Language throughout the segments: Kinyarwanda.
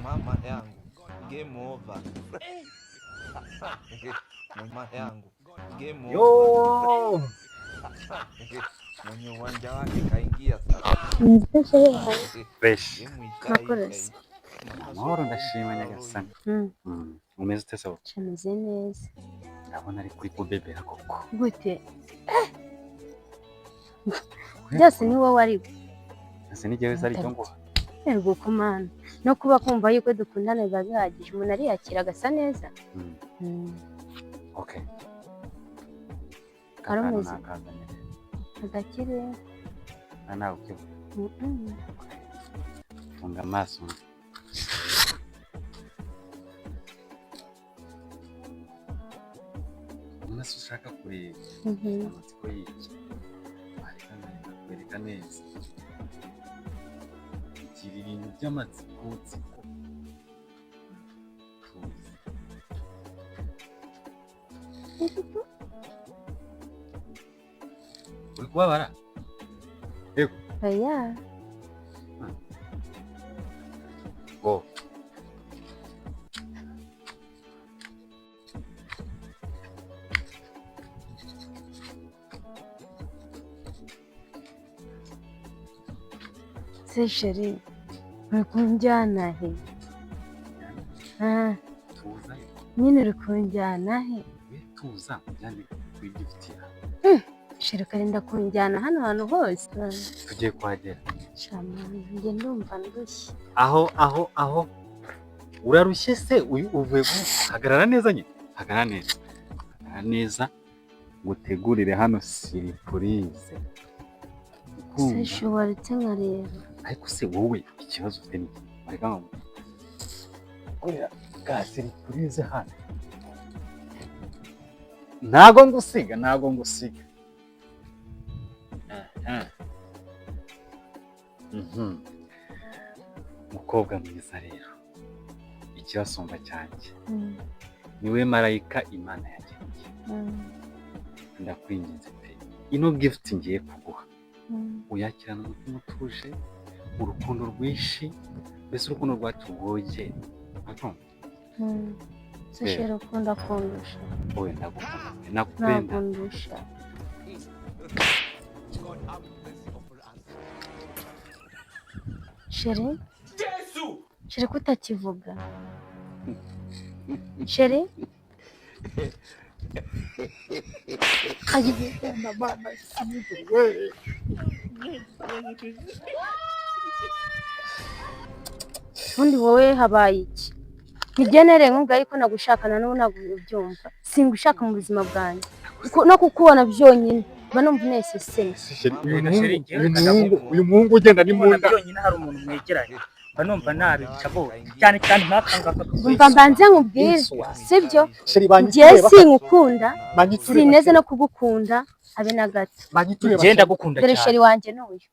Mama yangu, game over. Mama yangu, game over. Yo! Mwenye uwanja wake kaingia sasa. Fresh. Game ishaisha Makorasi. hii. Amahoro, ndashima Nyagasani. Umeze ute se wowe? Cameze neza. Ndabona ari kuri kubebera koko. Gute? Byose ni wowe ariko. Ese ni jyewe se ari icyo nguha? Yego kumana. No kuba kumva yuko dukundana biba bihagije, umuntu ariyakira agasa neza. Okay. Wari Aka kantu umeze? nakazanye. Agakire. Ah, nawe ukivuga. Mm. Funga amaso. Ubona se ushaka kureba amatsiko y'iki? Wareka nkareka kwereka neza. Gira ibintu by'amatsiko tsiko. Tuzi. Uri kubabara? Yego. Oya. Go. Se chérie, uri kunjyana he? Ah, Tuza. nyine uri kunjyana he? We tuza nkujyane kuri gift yawe. Chérie, ukarinda kunjyana hano hantu hose. Tugiye kuhagera. Shama, njye ndumva ndushye. Aho aho aho urarushye se? Uyu uvuye hagarara neza nyine, hagarara neza, hagarara neza, ngutegurire hano surprise. Se Ukumva? chou, waretse nkareba. Ariko se wowe ikibazo ufite ni iki? Wareka nkagukorera ka surprise hano. Ntago ngusiga, ntago ngusiga. Aha. Mukobwa mwiza rero, ikibasumba cyanjye niwe marayika Imana yageneye. Ndakwinginze pe, ino gift ngiye kuguha uyakirana umutima utuje, urukundo rwinshi, mbese urukundo rwacu rwogere. Urabyumva? Se chérie, ukunda kundusha. Wowe ndagukunda pe, nakupenda. Ntabwo ndusha. Chérie, chérie, ko utakivuga? Chérie, ubundi wowe habaye iki? Ntigenere nkubwira yuko nagushakana n'ubu ntabwo ubyumva. Singushaka mu buzima bwanjye. No kukubona byonyine mba numva uneseseme. Uyu muhungu ugenda ni Mbona byonyine hari umuntu mwegeranye, mba numva nabica bose, cyane cyane nk'aka ngaka. Umva mbanze nkubwire, sibyo? Chérie, Njye banyiture. sinkukunda, Banyiture. sineze no kugukunda habe na gato. Banyiture. Ngenda gukunda Dore cyane. chérie wanjye n'uyu.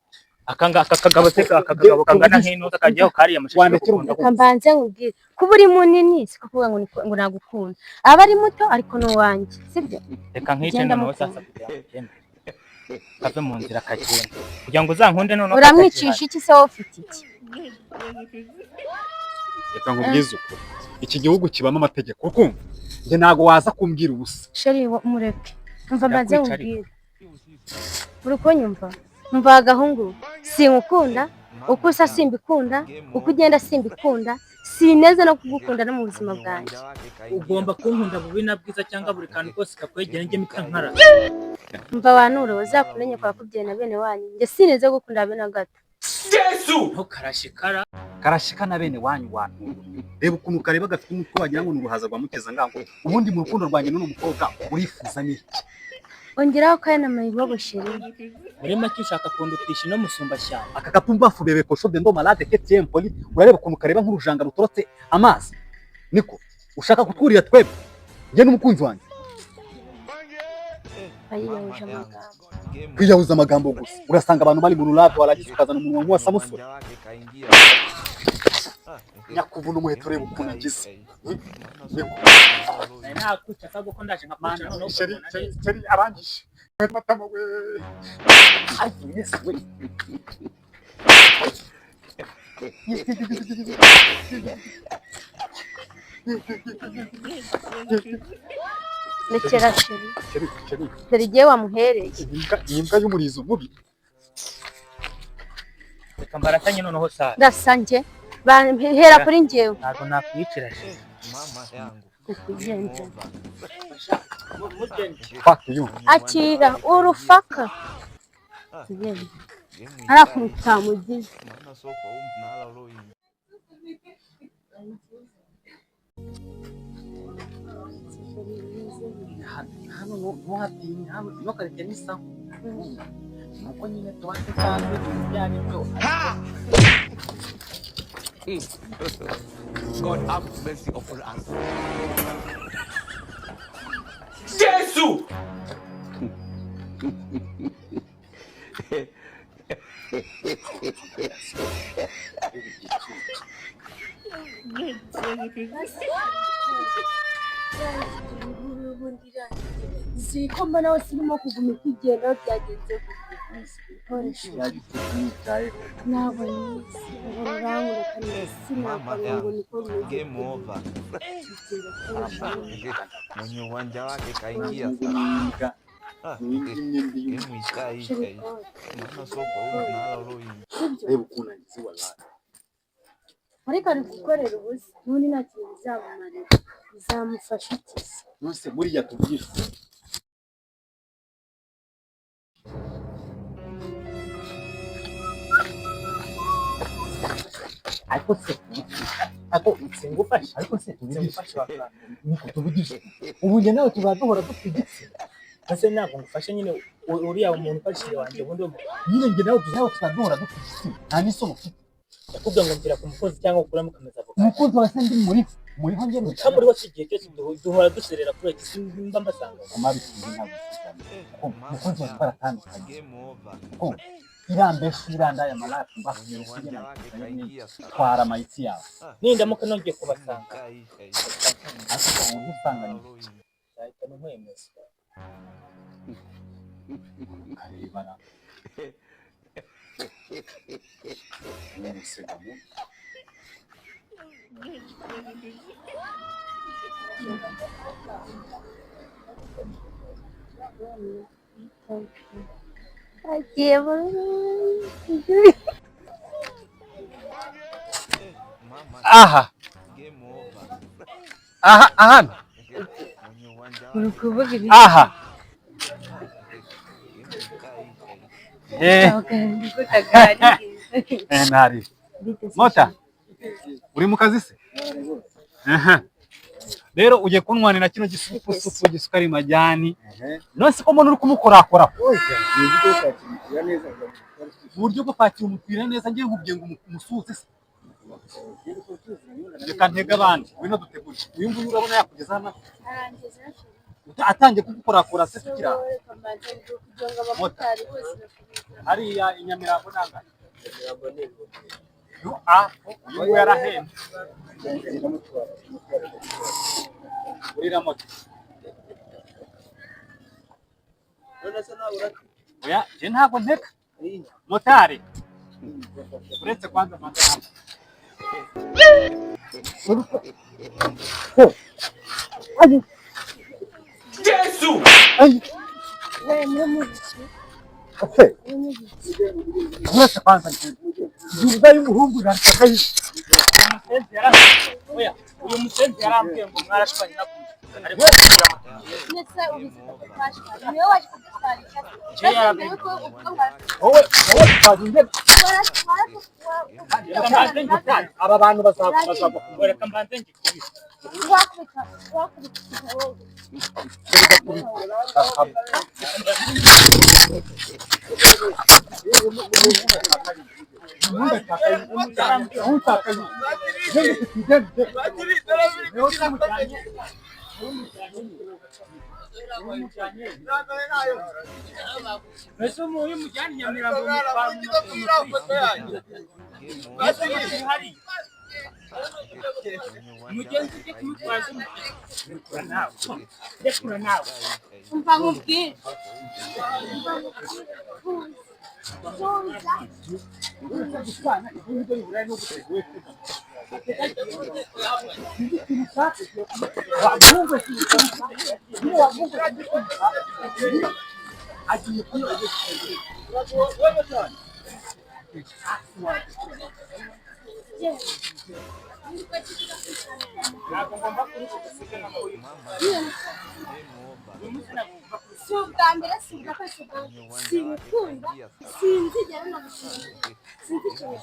Aka ngaka kagabo se, aka kagabo kangana nk'intuza kajyaho kariya mashashi. Wandekera. Gukunda. Reka mbanze nkubwire, kuba uri munini siko kuvuga ngo ngo nagukunda. Aba ari muto ariko ni uwanjye, sibyo? Reka nkice. Genda Noneho mukunda. sasa kugira ngo ugende kave mu nzira kagenda kugira ngo uzankunde noneho. Uramwicisha iki se? Wowe ufite iki? Reka nkubwize ukuri, iki gihugu kibamo amategeko, ukumva? Njye ntago waza kumbwira ubusa. Chérie, mureke. Umva mbanze Yakwica ariko. nkubwire, uri kunyumva? Umva agahungu, sinkukunda, uko usa simbikunda, uko ugenda simbikunda, sineze no kugukunda no mu buzima bwanjye. Ugomba kunkunda bubi na bwiza, cyangwa buri kantu kose kakwegera njye mpita nkara. Umva wanure, uzakumenye kwa kubyeyi na bene wanyu, njye sineze gukunda habe na gato. Ntukarashikara. Karashika na bene wanyu wantu. Reba ukuntu kareba, gafite umutwe wagira ngo ni uruhaza rwa muteza ngango. Ubundi mu rukundo rwanjye n'uno mukobwa urifuza n'iki? Ongeraho kandi na mayibobo, chérie. Muri make ushaka kundutisha ino musumbashyamba. Aka kapumbafu bebe kosho bendo malade ketiem poli. Urareba ukuntu kareba nk'urujanga rutorotse amazi. Niko ushaka kutwurira twebwe, njye n'umukunzi wanjye? Aba yiyahuje amagambo. Kwiyahuza amagambo gusa, urasanga abantu bari mu rurabyo, warangiza ukazana umunwa nk'uwa Samusoni. Nyakubona umuheto, ureba ukuntu agize. Nari nakwica ahubwo ko ndaje nkakwica noneho Chéri, ukabibona chéri, neza. Chéri arangije matama we. Ay, yes, we. Rekera chéri. Chéri, chéri. Dore igihe wamuhereye. Iyi mbwa y'umurizo mubi. Reka mbaratanye noneho saa. Ndasa njye bahera kuri njyewe. Ntabwo nakwicira chéri. Mama yangu. Kukugenza. Fuck you. Akira urufaka. Tugende. Ari akuntu utamugize. Maana soko huu mnala uloingia. Hano ntuhatinye, hano ino karitsiye ni sawa, nuko nyine tuba tutazi ibintu ibyo ari byo. God have mercy upon us. Yesu. Ziko mbona wose urimo kuguma ikigenda byagenze gute? Ntabwo nizi ururangura kandi Mama sinakora ngo yangu. niko bimeze. Game over. Mwenye uwanja wake kaingia Imbwa sasa. ni imwe mbi. Game ishaisha hii. Maana soko huu mnala uloingia. Reba ukuntu agize, wallahi. Ariko ari gukorera ubusa n'ubundi nta kintu bizamumarira, bizamufasha iki se? Nonse buriya tuvugisha. Ariko se, ariko singufashe. Ariko se tuvugisha. Singufashe wakanda. Niko tuvugisha, ubu njye nawe tuzajya duhora dupfa igitsina. Ese ntabwo ngufashe nyine, uriya muntu ufashije wanjye ubundi Nyine njye nawe tuzajya duhora dupfa igitsina, nta n'isoni ufite. Yakubwiye ngo mvira ku mukozi cyangwa ukuramo ukameza avoka. Umukozi wawe se ndi muriho muriho njye? Utamuriho si igihe cyose duhora duserera kuri iki simba mbasanga. Kumabisubizo ntabwo cyane kuko umukozi wawe twaratandukanye. Game over. Kuko irambesha irandaya malaki. Mwenye uwanja wake kaingia sasa. Twara amayiti yawe. Nindamuka nongeye kubasanga. Ishaisha hii. Ariko ubu usanga ni Nzahita nkwemeza. ukarebana n'umusego mubi. Agiye muri Mama, Aha. game over. Aha ahano. Mwenye uwanja uri wake kuvuga ibi. Aha. game ishaisha hii. Eh, ntari mota uri mu kazi se? Aha. Rero ugiye kunywanira kino gisupusupu gisukari majyani, none se ko mbona uri kumukorakora mu buryo bwo kwakira umupira neza, ngiye nkubwiye ngo umusuhuze se? Reka ntege abandi, ngwino dutegure. Uyu nguyu urabona yakugeza hano atangiye kugukorakora se tukiri aho? Hariya i Nyamirambo nangana uyu a uyu nguyu yarahembye urira moto. Oya, njye ntabwo nteka motari, uretse kwanza manza hano. Jésù! Ese uretse kwanza ngiye y'umuhungu natakaye. Umusenzi yarambwiye, oya, uyu musenzi yarambwiye ngo mwarashwanye nakunze ariko kugira Ndetse ubizi ko twashwanye, niwe waje kudutwarisha. Wowe wowe twagiye. Aba bantu bazagwa ku Reka mbanze ngikubise. Wakubita wakubita wowe. Mbese uyu mujyana i Nyamirambo mutwara mu mugenzi ujye kumutwaza rekura nawe, rekura nawe. Umva nkubwire. Ntabwo ngomba kubisiga n'amabuye. Si ubwa mbere, si ubwa kabiri, si ubwa sinkukunda, sinzigera nagushima, sinzi ikintu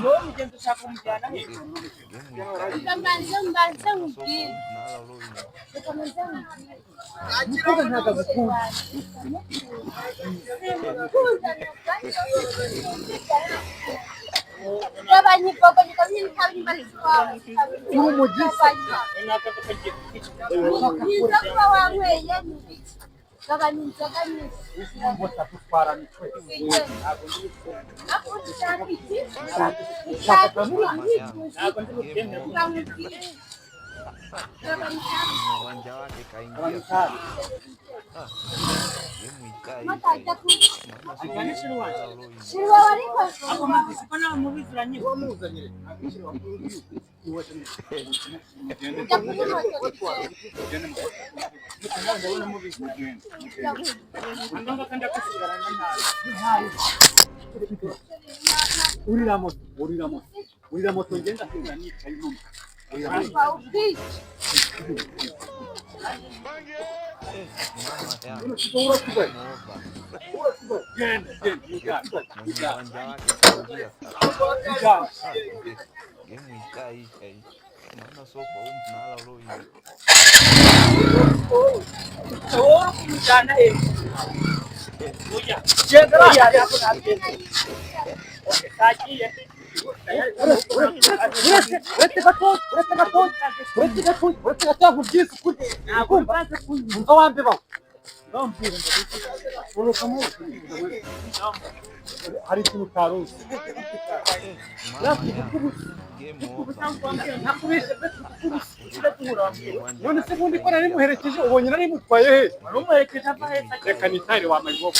Wowe mugenzi ushaka kumujyana he? Mbanze mbanze nkubwire. Reka mbanze nkubwire. Sinkukunda na gato, sinzigera Gabanya imbogo Nakavuga ngiye kukwica. Ni inzoga wanyweye ni ibiki? Gabanya inzoga nyinshi. Ushaka iki? Ushaka iki? Ntabwo ndi bubyemere. Nkubwire. Gabanya Matajya ku Ajyane shiri wanjye. shiri wawe ariko Ako muzi ko nawe mubiziranye. ujya kuri moto. Ngombwa kandi akasigarana nabi. Urira moto, urira moto, urira moto, ngenda kugenda nicaye numva. Urira moto. Ubwica. Genda, genda, mujyane, mujyane, mujyane. Wowe uri kumujyana he? Oya. Oya, ntabwo nabyemera. Kagiye. Uretse gatoya, uretse gatoya, uretse gatoya, uretse gatoya nkubwize ukuri. Ntabwo mbanze kunywa. Umva wambebaho. Bambwira ngo Hari ikintu utari uzi. None se ubundi ko nari muherekeje, ubonye nari mutwaye he? wari umuherekeje ava heza. Reka nitahire wa mayibobo.